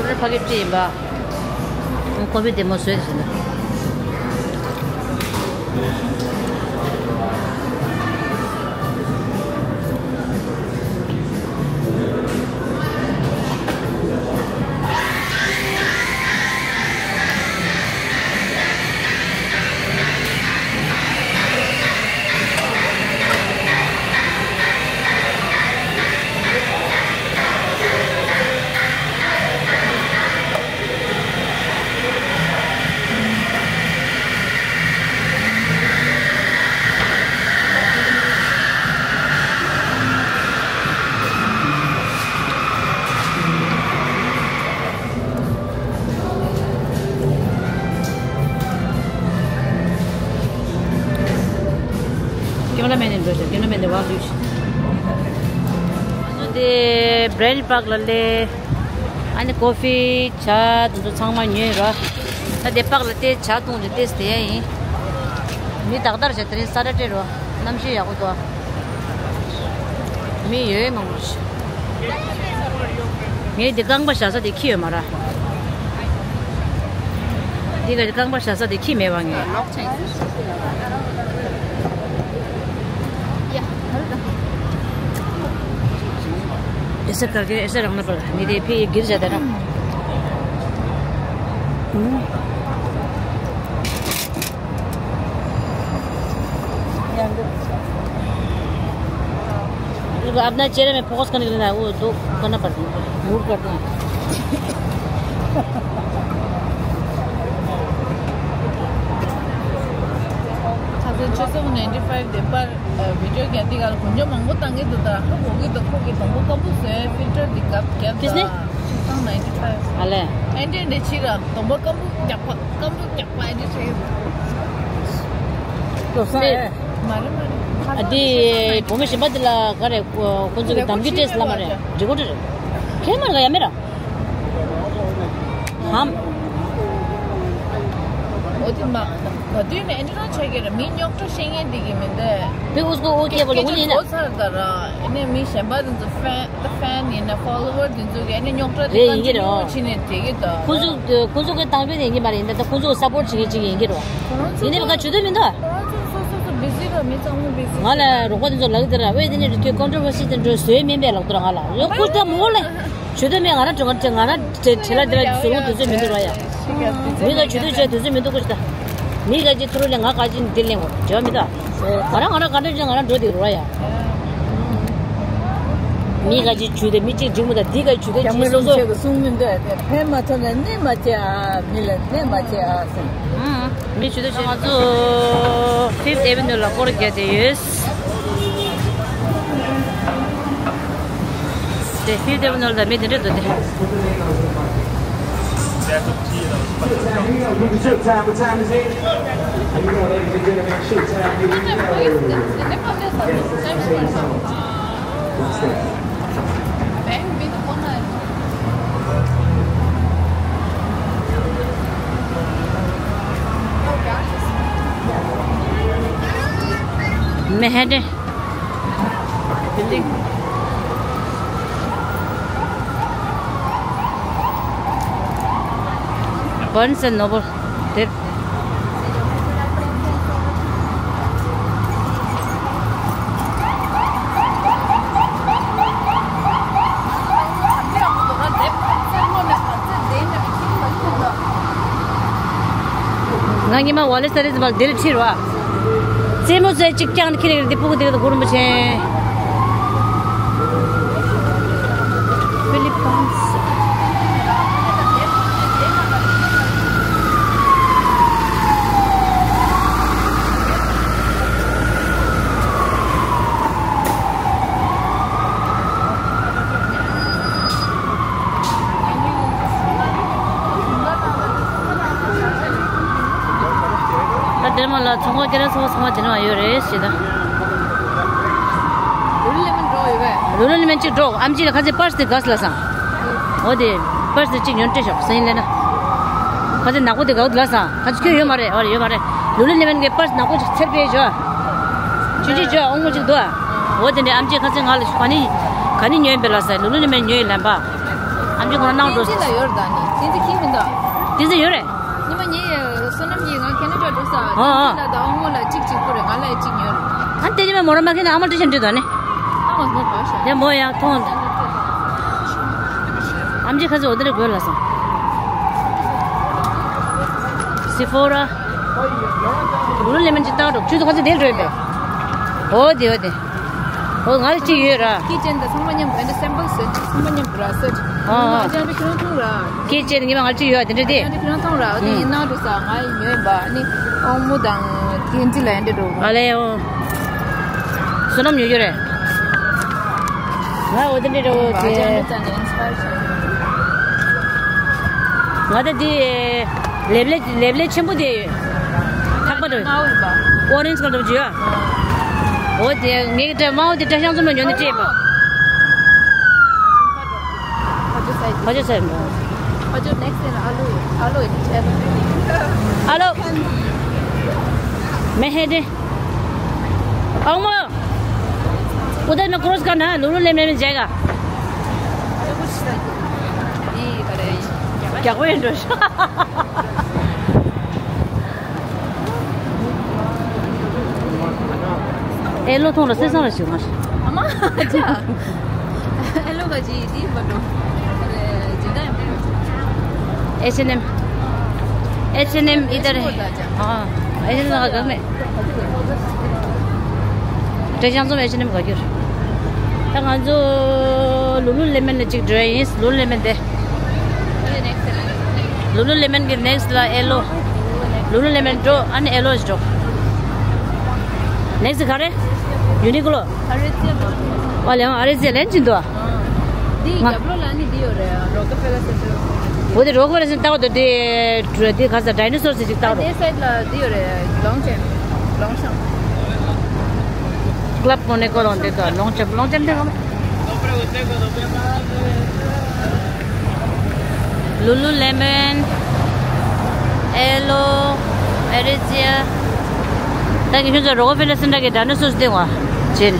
ཌར་ཕ་གི་སྤྲད་ཡིན་པ། ཀོ་ཕི་བདེ་མོ་བཟོས་ཟིན། ཀེམ་ར་མེན་ནས་འགྲོ་ཤག་ཀེམ་ར་མེན་དེ་བ་ལུས་ཤག་ང་ཚོ་འདི་བྷེ་རན་ཌི་པཱག་ལ་སླེབས། ཨ་ནི་ཀོ་ཕི་ཇ་དེ་ཚོ་ཚང་མ་ཉོས་རོ། ད་དེ་པཱག་ལ་བལྟས་ཇ་བཏུང་རེ་བལྟས་དེ་ཡིན། མི་དག་དར་བྱས་དེ་རིང་ས་ཊར་ཌེ་རོ། གནམ་གཤིས་ཡག་པོ་འདུག་མི་ཡོད་མང་པོ་ཞིག་ངས་འདི་རྐང་པ་བཞག་ས་དེ་ཁྱི་ཡོད་མ་ར། འདི་ག་རྐང་པ་བཞག་ས་དེ་ཁྱི་མེད་པ་ངས། ཨེ་ས་ག་གེ་ཨེ་ས་རང་ན་པར་ནི་དེ་ཕི་གིར་བྱ་དེ་ར། अब अपना चेहरे में फोकस करने के लिए ना, वो दो करना पड़ता है, मूव करते हैं। ཁ་སང་ཆུ་ཚོད་ནའིན་ཊི་ཕའིབ་དེ་པར་བི་ཌིའོ་རྒྱག་དུས་སྒང་ལ་དགུན་ཆུ་མང་པོ་བཏང་གི་འདུག་ད་ཧ་གོ་གི་འདུག་ཁོ་གི་དང་པོ་སྐམ་པོ་བཟོས་ཕིལ་ཊར་དེ་བརྒྱབ་བརྒྱབ་ད། किसने? ཆུ་ཚོད་ནའིན་ཊི་ཕའིབ། ཨ་ལས། ཨེ་འདྲས་འདྲས་བྱས་ར་དང་པོ་སྐམ་པོ་རྒྱག་པ། སྐམ་པོ་རྒྱག་པ་ཨེ་འདྲས་བྱས། ལོ་སང་ཨེ། མ་རེད་མ་རེད། ཨ་དེ་བུ་མོ་གཞན་པ་དེ་ལ་ག་རེ་ཁོ་ཚོ་གི་དམ་རྒྱུ་ཏྲེས་ལ་མ་རེད། རི་ཀོ་ཏྲེ་རེད། ཁྱེད་མར་ག་ཡ་མེད་ར། ཧམ། འོ་དེ་མ་ག་དུས་ནས་ཨེ་འདྲ་ཆགས་ཀྱི་རེད། མི་རྙོག་དྲ་བཤད་མཁན་དེ་གི་མི་འདུག་པི་ཨུ་སྐོ་ཨུ་སྐྱེས་པ་ལ་དངུལ་ཡིན་ན། ཚར་ད་ར་ཨེ་ནས་མི་གཞན་པ་དེ་ཚོ་ཧྥན། ད་ཧྥན་ཡིན་ན་ཕོ་ལོ་ཝར་དེ་ཚོ་གི་ཨ་ནི་རྙོག་དྲ་དེ་རེད། ཡིན་གྱི་རེད། ཆི་ནས་བྲིས་ཀྱི་འདུག་ཁོ་ཚོ་ཁོ་ཚོ་གི་དང་པོ་ཡིན་གྱི་མ་རེད། ཡིན་ད་ད་ཁོ་ཚོ་སབ་པོར་བྱེད་ཀྱི་ཅིག་ཡིན་གྱི་རེད། ཡིན་ནའི་བ་ག་ཇུས་གཏོགས་མི་འདུག་ཁོ་རང་ཚོ་སོ་སོ་སོ་སོ་བི་ཟི་རེད། མི་ཚང་མ་བི་ཟི། ང་ལ་རོགས་པ་དེ་ཚོ་ལབ་ཀྱི་འདུག་ར། ཝེ་དེ་ནས་རི་ཁྱོད་ཀོན་ཊྲོ་ཝར་སི་དེ་འདྲ་བཟོས་མིན་པས་ལབ་འདུག་ར། ང་ལ་ཡོ་ཁུ་ད་མོ་ལེ་ཇུས་གཏོགས་མེད། ང་རང་ང་རང་ང་རང་བྲེལ་ལ་དེ་ར་བཟོ་ལོང་དུས་ཚོད་མི་འདུག་ར་ཡ། མི་ལ་ཇུས་གཏོགས་བྱས་དུས་ཚོད་མི་འདུག་གོ་ཤི་ད། མི་ག་ཅིག་ཐུ་རུ་ལེ་ང་ག་ཅིག་འདི་ལེན་གོ་འབྲེལ་བ་མི་འདུག་ང་རང་ང་རང་ག་འདྲ་ཅིག་ང་རང་འགྲོ་དེ་རུ་བ་ཡ། མི་ག་ཅིག་ཇུས་དེ་མི་གཅིག་འགྲིག་མི་འདུག་འདི་ག་ཇུས་དེ་ཇི་སོ་སོ། ཁྱེད་ཀྱི་གསུང་མི་འདུག་དེ་ཕན་མ་ཐོགས་ན་གནོད་མ་བྱེད་ཨ། མི་ལ་གནོད་མ་བྱེད་ཨ་ཟེར། མི་ཇུས་དེ་ང་ཚོ་ཕིཕ་ཨེ་ཝེ་ནུ་ལ་སྐོར་རྒྱག་དེ་ཡོད། དེ་ཕིཕ་ཨེ་ཝེ་ནུ་ལ་མི་དེ་འདྲ་འདུག་སྟེ། མེ་ཧེ་ཏེ། Barnes and Noble དེར། ང་ཉི་མ་ཝ་ལེ་སི་ལི་ཟིན་པར་འདིར་ཁྲིད་རོགས། རྩེད་མོ་རྩེ་གཅིག་རྐྱང་ཁྱེར་རེ་འདི་སྤུ་གུ་འདི་ག་དང་གུ་རུ་མོ་ཆེ། ཕི་ལི་པིན་སི། དེ་མ་ལ་ཚོང་ཁང་སྐྱེལ་ར་ཚོང་ཁང་ཚང་མ་དེ་ནས་ཡོད་རེད་ཞེས་ད། ལུ་ལུ་ལེ་མོན་འགྲོ་ཡོད་པས། ལུ་ལུ་ལེ་མོན་གཅིག་འགྲོ། ཨམ་ཆི་ལ་ཁ་ཚེ་པར་སི་དེ་ག་སི་ལ་སང་། འོ་དེ་པར་སི་དེ་གཅིག་ཉོན་སྤྲད་ཤོག་སེང་ལེ་ན། ཁ་ཚེ་ནག་པོ་དེ་ག་ལ་སང་། ཁ་ཚེ་ཁྱོད་ཡོད་མ་རེད། འོ་རེད་ཡོད་མ་རེད། ལུ་ལུ་ལེ་མོན་གི་པར་སི་ནག་པོ་ཅིག་ཚེར་པས་ཞོ། ཆུང་ཆུང་ཞོ་ཨོང་མོ་ཅིག་འདུག་ཨ། འོ་དེ་འདྲ་ཨམ་ཆི་ཁ་ཚེ་ང་ལ་ག་ནི་ག་ནི་ཉོན་པས་ལ་སང་ལུ་ལུ་ལེ་མོན་ཉོས་ལན་པ། ཨམ་ཆི་ཁོ་ན་ནང་འགྲོ། ཏིན་ཙི་ལ་ཡོད་རེད་ད་ནི། ཏིན་ཙི་ཁྱིམ་མི་འདུག་ཏིན་ཙི་ཡོད་རེད། ཉི་མ་ཉི་ཡ་བསོད་ནམས་ཀྱིས་ང་ཁེ་ན་ཌ་འགྲོ་ས། ཨ་ཨ། ཏིན་ཙི་ལ་དང་ཨོ་མོ་ལ་གཅིག་གཅིག་པུ་རེད། ང་ལ་ཡ་གཅིག་ཉོས་རེད། ཨ་དེ་ཉི་མ་མོ་ར་མ་ཁེ་ན་ཨ་མ་ཏི་ཤན་འདྲི་དོ་ནི། ཨ་མ་མོ་བ་ཤ། ཡ་མོ་ཡ་ཐོང་། ཨམ་ཆི་ཁ་ཚེ་འོ་དེ་རེ་དགོས་ལ་སང་། སི་ཕོ་ར། ལུ་ལུ་ལེ་མོན་ཅིག་བཏང་འགྲོ། ཆུ་ཚོད་ཁ་ཚེ་དེ་འགྲོ་ཡིན་པས། འོ་དེ་འོ་དེ། ཨོ་ང་ལ་གཅིག་ཡོད་ར། ཀི་ཅན་དང་ཚང་མ་མཉམ་དུ་སེམ་པལ་སེ་ཊི་ཚང་མ་མཉམ་དུ་ར་སེ་ཊི། ཨ་ཨ། ཨ་ཅག་འདི་ཁྱོད་མཐོང་ར། ཀི་ཅན་ཉི་མ་ང་ལ་གཅིག་ཡོད་དེ་འདྲ་དེ། ཨ་ཅག་འདི་ཁྱོད་མཐོང་ར། འོ་དེ་ཡིན་ནང་འགྲོ་ས་ང་ཡི་ཉོས་པ་ནི། ཨོང་མོ་དང་ཀེན་ཅི་ལ་ཡན་འདྲ་འགྲོ། ཨ་ལེ་ཨོ། བསོད་ནམས་ཉོ་རྒྱུ་རེད། ང་འོ་དེ་འདྲ་འགྲོ་ཨ་ཅག་དེ། འདི་ཙམ་ནས་ཨིན་སི་པ་ཡར་བྱས། ང་ད་དེ། ལེབ་ལེ་ལེབ་ལེ་ཆེན་པོ་དེ། ཐག་པ་དང་། དམར་པོ་ཡིན་པ། ཨོ་རེན་ཇི་ཁ་ལ་འདྲ་པོ་ཅིག་ཡོད། འོ་དེ་ངའི་དྲ་དམར་པོ་དེ་དྲ་ཤང་ཚོ་མ་ཉོ་ནི་སྤྲད་པ། ཕ་ཇོ་སའི་ཕ་ཇོ་སའི་འགྲོ། ཕ་ཇོ་ནེག་སི་ཨ་ལུ་ཨ་ལུ་ཨ་ལུ། མེ་ཧེ་དེ། ཨང་མོ། उधर में क्रॉस करना है, लुलुलेमन में जाएगा। क्या कोई इंटरेस्ट? ཨེ་ལོ་ཐོང་ལ་སེ་སང་ལ་ཞུ་མ་ཤེས། ཨ་མ་ཅ། ཨེ་ལོ་ག་ཅི་དེ་བར་དུ། ཇི་ལྟར་ཡང་མེད། H and M. H and M इधर है। हाँ, H and M का घर में। དྲ་ཤང་ཚོ་H and M ག་གྱུར། ད་ང་ཚོ་ལུ་ལུ་ལེ་མན་ལ་གཅིག་འགྲོ་ཡ་ཡིན། ལུ་ལུ་ལེ་མན་དེ། ལུ་ལུ་ལེ་མན་གྱི་ནེག་སི་ལ་ཨེ་ལོ། ལུ་ལུ་ལེ་མན་འགྲོ། ཨ་ནི་ཨེ་ལོ་འགྲོ། ནེག་སི་ག་རེ། ཡུ་ནི་ཀློ། ཨ་རེ་ཙི་ལོ། ཨ་ལེ་ཨ་རེ་ཙི་ལན་ཅིན་དུ། འདི་ང་རྒྱབ་ལོགས་ལ་ནི་འདི་ཡོད་རེད། རོ་ཀེ་ཕེ་ལར་སེན་ཊར། འོ་དེ་རོ་ཀེ་ཕེ་ལར་སེན་ཊར་ལྟ་བ་དང་དེ་དེ་ག་ས་ཌའི་ནོ་སོར་ཞིག་ལྟ་བ་དང་། དེ་སའིཌ་ལ་འདི་ཡོད་རེད། ལོང་ཅེམ། ལོང་ཤང་། क्लब कोने को लोन देता है, लोन चैप, लोन चैप देखो। लुलुलेमन, एलो, एरेजिया। ད་ངས་ཁྱོད་ཚོ་རོ་ཀེ་ཕེ་ལར་སེན་ཊར་གྱི་ཌའི་ནོ་སོར་སྟེང་བ་ཅིན།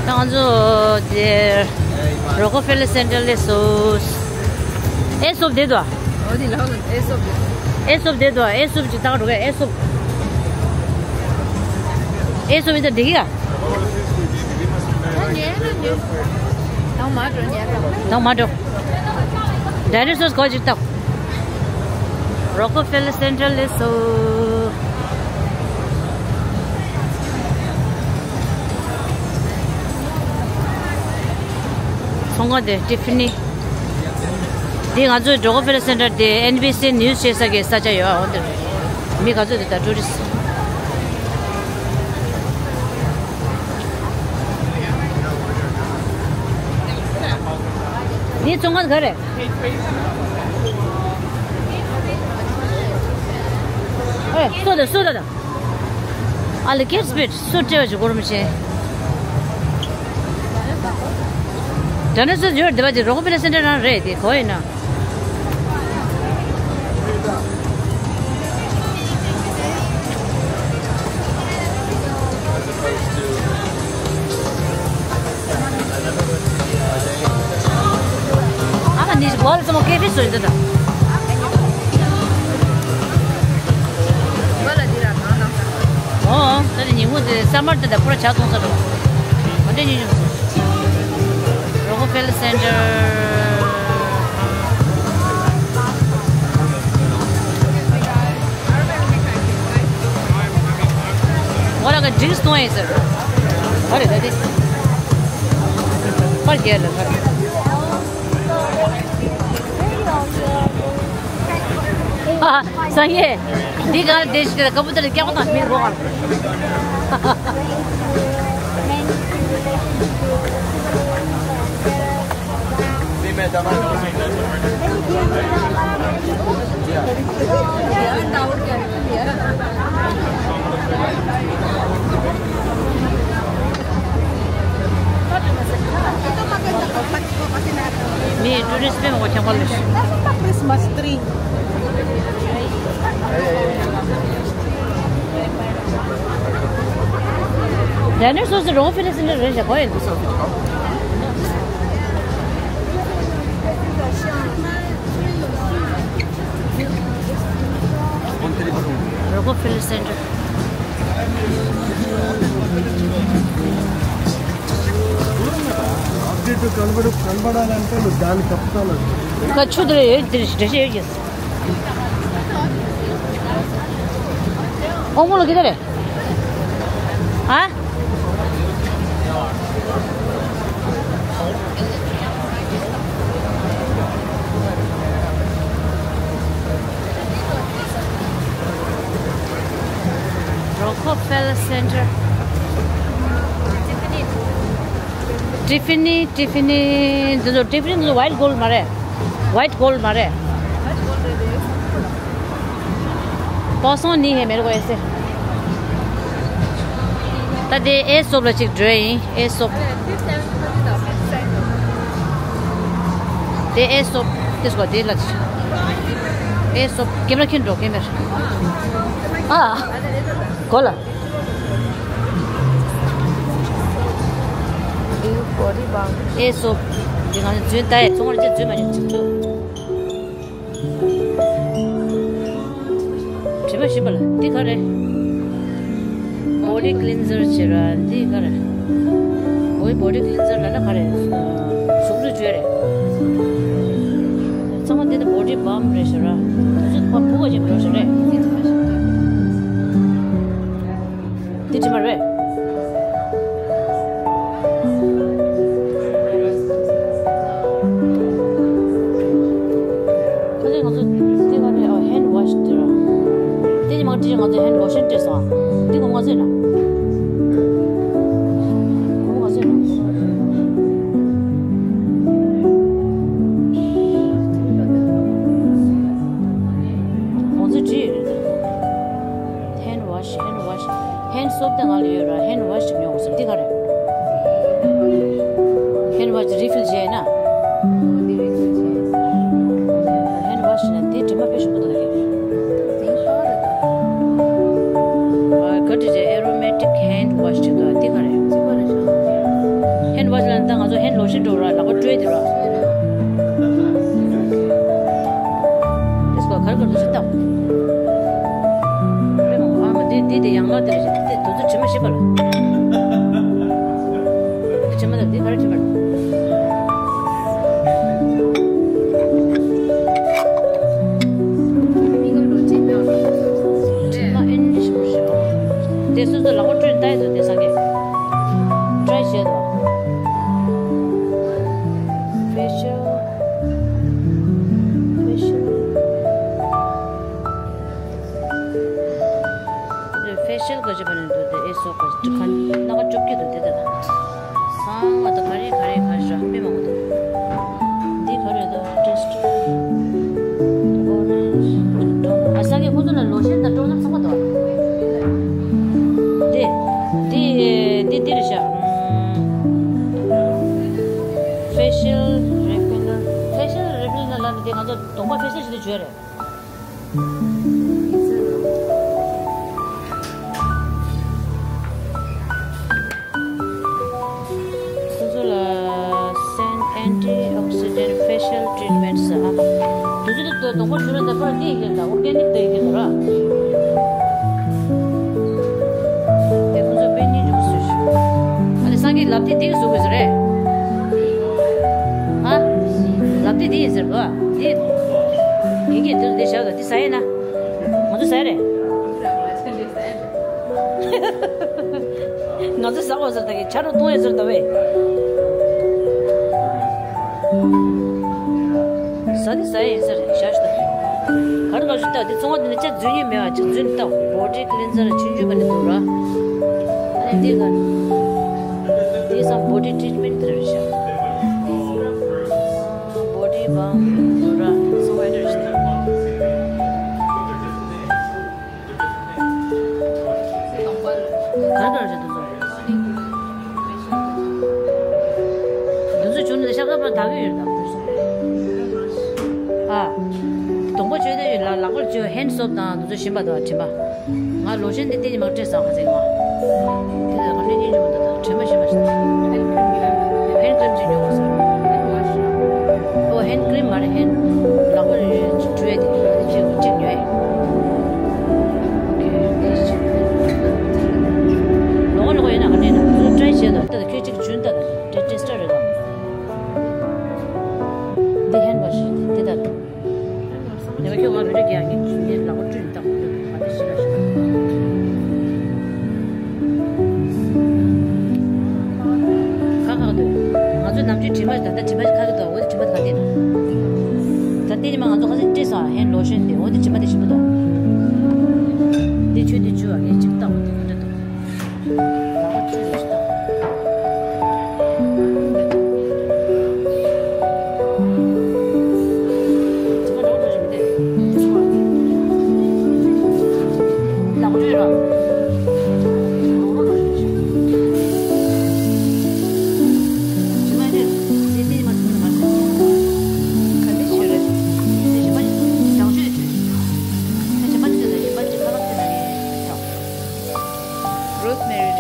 ད་ང་ཚོ་དེ་རོ་ཀེ་ཕེ་ལར་སེན་ཊར་ལ་སླེབས་སོང་། ཨེ་སོབ་དེ་དོ། འོ་དེ་ལགས་ལ་ཨེ་སོབ་དེ། ཨེ་སོབ་དེ་དོ། ཨེ་སོབ་ཅིག་བཏང་འགྲོ་གི། ཨེ་སོབ། ཨེ་སོབ་ཡིན་ད་འགྲིག་གི་ཡ། ད་ཉལ་ན་ཉལ། ད་མ་འགྲོ་ཉལ་ད། ད་མ་འགྲོ། ཌའི་ནོ་སོར་གོ་ཅིག་བཏང་། རོ་ཀེ་ཕེ་ལར་སེན་ཊར་སླེབས་སོང་། ཚོང་ཁང་དེ་ཊི་ཕ་ནི། འདི་ང་ཚོའི་རོ་ཀེ་ཕེ་ལར་སེན་ཊར་དེ་ཨེན་བྷི་སི་ནིའུ་སི་བྱེད་ས་གི་ས་ཆ་ཡོད། འོ་འདིར་མི་ག་ཚོད་འདུག་ད་ཊུ་རི་སི་ཊི། འདི་ཚོང་ཁང་ག་རེ། ཨེ་སོ་ད་སོ་ད་ད། ཨ་ལེ་ཀེ་ཊི་སི་པིཌ་སུ་སྤྲད་པ་ཞིག་གོ་རུ་མི་ཤེས། ཌའི་ནོ་སོར་ཡོད་བསྡད་པ་དེ་རོ་ཀེ་ཕེ་ལར་སེན་ཊར་རང་རེད་དེ་གོ་ཡིན་ན། ཨ་མ་ནི་ཝལ་ཙམ་ཀེ་ཕི་སོ་ཡིན་ད། ཨོ། ད་ནི་ཉིན་མོ་དེ་ས་མར་དེ་ད་པུ་ར་ཆ་ཐོང་ས་རོ། ཨ་འདྲ་ཉིན་ཉིན་རོ་ཀེ་ཕེ་ལར་སེན་ཊར། ང་རང་གི་ཌིང་སི་གཏོང་ཡིན་ཟེར། ག་རེ་ད་དེ། པར་རྒྱག་ལ་ག་རེ། ཨ། སང་ཡེ། འདི་ག་རེ་དེ་ཞིག་དེ་ཀ་པུ་ཏ་རེ་སྐྱག་པ་དང་མི་རོ་ག་རེ། མི་ཊུ་རི་སི་པས་མ་གོ་ཁྱང་པ་ལ། Christmas tree. ཡ་ནི་སོ་སོ་རོ་ཕི་ལི་སི་འདྲ་རེད་ཤག་གོ་ཡིན། Rockville Center. Update కనబడు కనబడాలంటే నువ్వు దాన్ని తప్పుతాను. ఇంకా చూడు, ఏ దృశ్య, దృశ్య ఏ చేస్తా? ఓ మూడు గిదరే. ఆ? Rockefeller Center. Tiffany, Tiffany, འདི་ཚོ་Tiffany འདི་ཚོ་white gold མ་རེད། White gold མ་རེད། Poisson नहीं है मेरे को ऐसे। ད་དེ་ཨེ་སོབ་ལ་ཅིག་འགྲོ་ཡིན། ཨེ་སོབ། དེ་ཨེ་སོབ་དེ་སྐོར་དེ་ལ་ཅིག་ཨེ་སོབ་ཀེམ་ར་ཁྱེར་འགྲོ་ཀེམ་ར། ཨ། གོ་ལ། ཨེ་སོབ། དེ་ང་ཚོ་འཛུལ་ད་ཡ་ཚོང་ར་ཅིག་འཛུལ་མ་མྱོང་ཅིག་འཛུལ། དྲི་མ་ཞིམ་པ་ལ་འདི་ག་རེད། body cleanser བྱེད་ར་འདི་ག་རེད། ཨོའི་body cleanser ལ་ན་ག་རེད། གཟུགས་རུས་བཅོས་རེད། ཚང་མ་འདི་ནི་body balm རེད་ཟེར་ར། དུས་ཚོད་ཕར་ཕུ་བ་ཅན་འགྲོ་ཟེར་རེད། འདི་དྲི་མ་རེད། ཁ་ལས་ང་ཚོ་དེ་ག་རེ་ཨ་hand wash དེ་ར། དེ་ནི་མ་དྲིས་ང་ཚོ་hand lotion སྤྲད་སོང་ཨ། འདི་ཁོ་ང་ཚོས་ན། ཁོ་ང་ཚོས་ན། ང་ཚོས་དྲིས། hand wash hand wash hand soap དེ་ང་ལ་ཡོད་ར། hand wash ཅིག་ཉོ་དགོས་ཟེར། འདི་ག་རེད། hand wash refill བྱས་ན། hand wash ན་དེ་དྲི་མ་དཔེ་ཞིམ་པོ་འདུག་ག་རེད། ཨ་ག་དྲི་རེད། aromatic hand wash ཅིག་འདུག་འདི་ག་རེད། hand wash ལ་ད་ང་ཚོ་hand lotion འགྲོ་ར་ལག་པ་བཀྲུས་དེ་ར། དེ་སྐོར་ག་རེ་ག་རེ་འདུག་ཟེར་ལྟ། དཔེ་མང་པོ་ཨ་མ་འདི་འདི་དེ་ཡང་ལག་དེ་རེད་ཅེས་དེ་དུས་ཚོད་དྲི་མ་ཞིབ་པ་ལ། འདི་དྲི་མ་ལ་འདི་ག་རེ་དྲི་མ་ལ། དྲི་མ་ཨེ་ནི་ཞིབ་པོ་ཞིག་ཨོ། དེ་སོ་སོ་ལག་པ་བཀྲུས་ནས་ལྟ་ཡི་འདུག་དེ་སང་གེ། try བྱས་དོ། facial facial facial ག་ཅི་བ་ནས་འདུག་དེ་ཨེ་སོ་ག་ཅི་ཁ་སྣ་ཁ་བཅོ་བརྒྱད་འདུག་དེ་དེ་དང་། སང་བ་དང་ག་རེ་ག་རེ་ག་རེ་ར་དཔེ་མང་པོ་འདུག་འདི་ག་རེ་འདུག test orange ཨ་སང་གེ་ཁོ་ཚོ་ལ་lotion དང་toner ཚང་མ་འདུག་དེ་དེ་དེ་དེ་རེད་ཤག facial refill facial refill ན་ལ་ནི་དེ་ང་ཚོ་གདོང་པ་facial ཞིག་ཏུ་བྱོས་རེད། ཁོ་ཚོ་ལ་སན་antioxidant facial treatment ཟེར་ཨ། དུས་ཚོད་དུ་གདོང་པ་བྱུ་རུ་འདི་པར་འདི་ཡིན་ལ་organic དེ་ཡིན་ལ་ར། དེ་ཁོ་ཚོ་དཔེ་སྙིང་རྗེ་པོ་བཟོས་ཤག་ཨ་ནི་སང་གི་ལབ་དེ་འདི་གི་བཟོ་དགོས་ཟེར་རེད། ཧ། ལབ་དེ་འདི་ཡིན་ཟེར་གོ་འདི། ཡིན་གྱི་འདིར་འདི་བཞག་དང་འདི་ཟ་ཡས་ན། ང་ཚོ་ཟ་ཡས་རེད། ང་ཚོ་ཟ་བ་ཟེར་ད་གི་ཆ་རོགས་གཏོང་ཡས་ཟེར་ད་བས། ཟ་དེ་ཟ་ཡས་ཡིན་ཟེར་བཞག་ཞུ་ད། ག་རེ་ག་ཞུ་ད་དེ་ཚོང་བ་དེ་ནས་ཅ་འཛུལ་ཉེས་མེད་པ་ཅིག་འཛུལ་ནས་ལྟ། body cleanser ཆུང་ཆུང་ག་ནས་འདུག་ར། ཨ་ནི་འདི་ག་འདི་སང་body treatment དེ་རེད་ཤག body balm འདུག་ར་ཚོང་བ་དེ་རེད་ཤག་ལ་ལག་པར་བཅོས་ཧེན་སོབ་དང་དེ་ཚོ་བཞིན་པ་དང་དྲན་པ། ང་ལོ་ཤན་དེ་ཏིལ་མར་སྤྲད་སོང་ཁ་ཚིག་མ། དེ་ལ་ང་ནི་ཉིན་ཅུང་དང་དྲན་པ་བཞིན་པ་ཞིག་དང་། ཧེན་ཀྲིམ་ཅིག་ཉོ་དགོས་སོང་། ཨོ་ཧེན་ཀྲིམ་མ་རེད། ཧེན་ལག་པར་བཅོས་དེ་ཅིག་ཅིག་ཉོས། ལོག་ལོག་ཡིན་ན་ག་ནས་ན་ཚུར་ཏྲའི་བྱས་དང་ལྟ་དང་ཁྱོད་ཅིག་ཇུན་ལྟ་དང་ཏྲེ་ཏྲེ་སི་ཊར་རེད་པ། འདི་ཧེན་ཝ་ཤི་འདི་ལྟར། ནས་ཁྱོད་ང་རེ་རེ་རྒྱག་གི་ཇུན་ནས་ལག་པ་བཀྲུས་ནས་བཏང་དགོས་འདུག་ང་ཚོ་ཤི་ལ་ཤི་ལ། ཁ་ཁག་འདུག་ང་ཚོ་ནམ་རྒྱུན་དྲི་མ་ད་ལྟ་དྲི་མ་ཁ་གི་འདུག་འོ་དེ་དྲི་མ་དེ་ག་དེ་ན། ད་ལྟའི་ཉི་མ་ང་ཚོ་ཁ་སང་སྤྲད་སོང་ཧེན་ལོ་ཤན་དེ་འོ་དེ་དྲི་མ་དེ་ཞིམ་པོ་འདུག་འདི་ཆུ་དེ་ཆུ་ཨ་ངས་ཅིག་བཏང་འོ་དེ་ག་འདྲ་འདུག་ལག་པ་བཀྲུས་ནས་ཤི་ལ། Rosemary.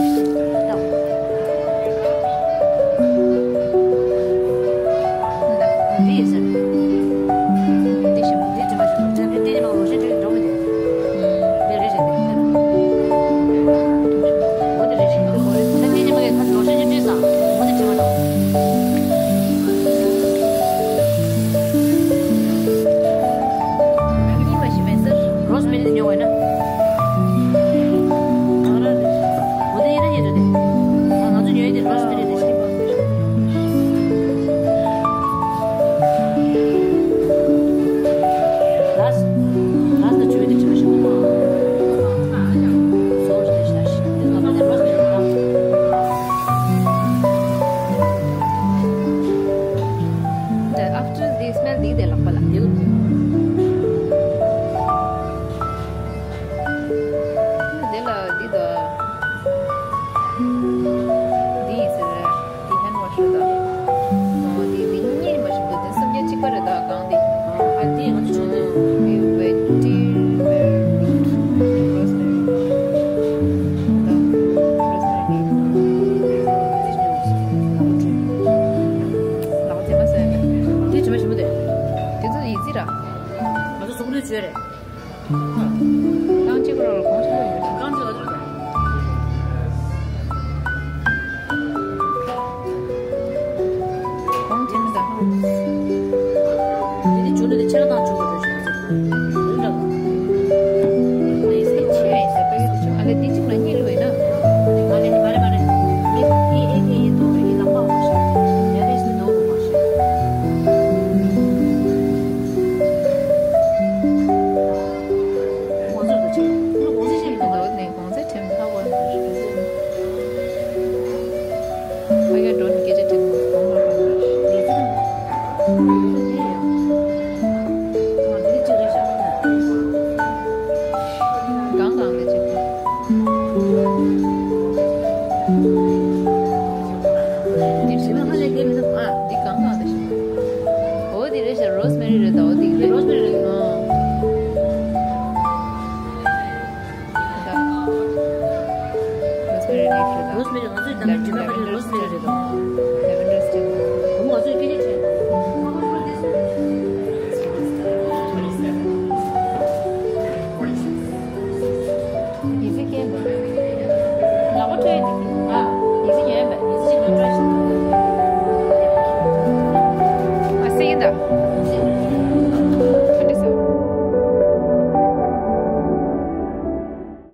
Rosemary ཉོ་བ་ན། འོ་དེ་ཡིན་ན་ཡིན་འདུག་དེ། ང་ཚོ་ཉོ་ཡི་དེ་རོ་སི་མེ་རི་རེད་ཤག་ལགས་ལགས་ལ་བཅོས་དེ་བྱེད་པ་ཞིག་མ་གཏོགས། བཟོ་རེད་ཤག་ཤག་དེ་ང་ཚོ་དེ་རོ་སི་མེ་རི་རེད། After this smell འདི་དེ་ལག་པ་ལ་འདི། དེ་ལ་འདི་དང་། འདི་ཡིན་ཟེར། འདི་ཧེན་ཝ་ཤི་རེད་ད། འོ་འདི་འདི་གཉིས་མ་ཤི་འདུག་འདི་སུམ་བརྒྱ་གཅིག་པ་རེད་ད་གང་འདི། ཨ་འདི་ང་ཚོ་ཆུང་དུས། We were dear, very good. Rosemary. ད་rosemary འདི། འདི་ཉོ་སོང་ལ་བཀྲུས། ལག་པ་བཙེམ་པ་ཟེར་ནས། འདི་དྲི་མ་ཞིམ་པོ་འདུག་འདི་ཚོ་ཡིན་ཟེར་ར། ང་ཚོ་གཟུགས་འདུལ་བྱོས་རེད། རྐང་གཅིག་རོ་ལ་གོང་ཆེན་པོ་ཡོད། རྐང་གཅིག་ལ་ཚུད་དང་། གོང་ཆེན་པོ་དང་། དེ་ནི་བྱུང་ནས་དེ་ཆེ་ར་དང་བྱུང་བ་རེད་ཞེས་ཟེར། འདི་འདྲ། ལས་སེ་ཆེ་ཡིན་ཟེར་པ་ཡོད་དེ་ཆུང་ཨ་ལས་འདི་གཅིག་ལ་གཉིས་ལོས་ན། མ་ལས་མ་རེད་མ་རེད། ངས་ཨེ་ཨེ་ཨེ་ཨེ་ཐོག་རེ་ཡིན་ལག་པ་འོང་ཞིག་ཡ་རེས་ནི་འདོགས་དགོས་མ་ཞིག །ངོ་ཚོད་དུ་ཆེ། ངོ་ཚོད་ཆེ་མི་འདུག །ནས་གོང་ཚད་ཁྲིམས་ཁ་བོར་ཕ་གིར་འགྲོ་ནས་སྐད་ཆ་དྲིས་གོང་ལ་ཕ་གིར། གང་གང་ལ་ཅིག་འདི་བྱས་ན་ཧ་ལས་དེ་མི་འདུག་ཨ། འདི་གང་གང་ལ་ཞིག །འོ་འདི་རེད་ཤག །རོ་སི་མེ་རི་རེད་ད། འོ་འདི་རེད། རོ་སི་མེ་རི་རེད། ཨང་། ད་རོ་སི་མེ་རི་ལིབ་རེད་ད། རོ་སི་མེ་རི་ང་ཚོའི་ད་ལྟ་དྲི་མ་པ་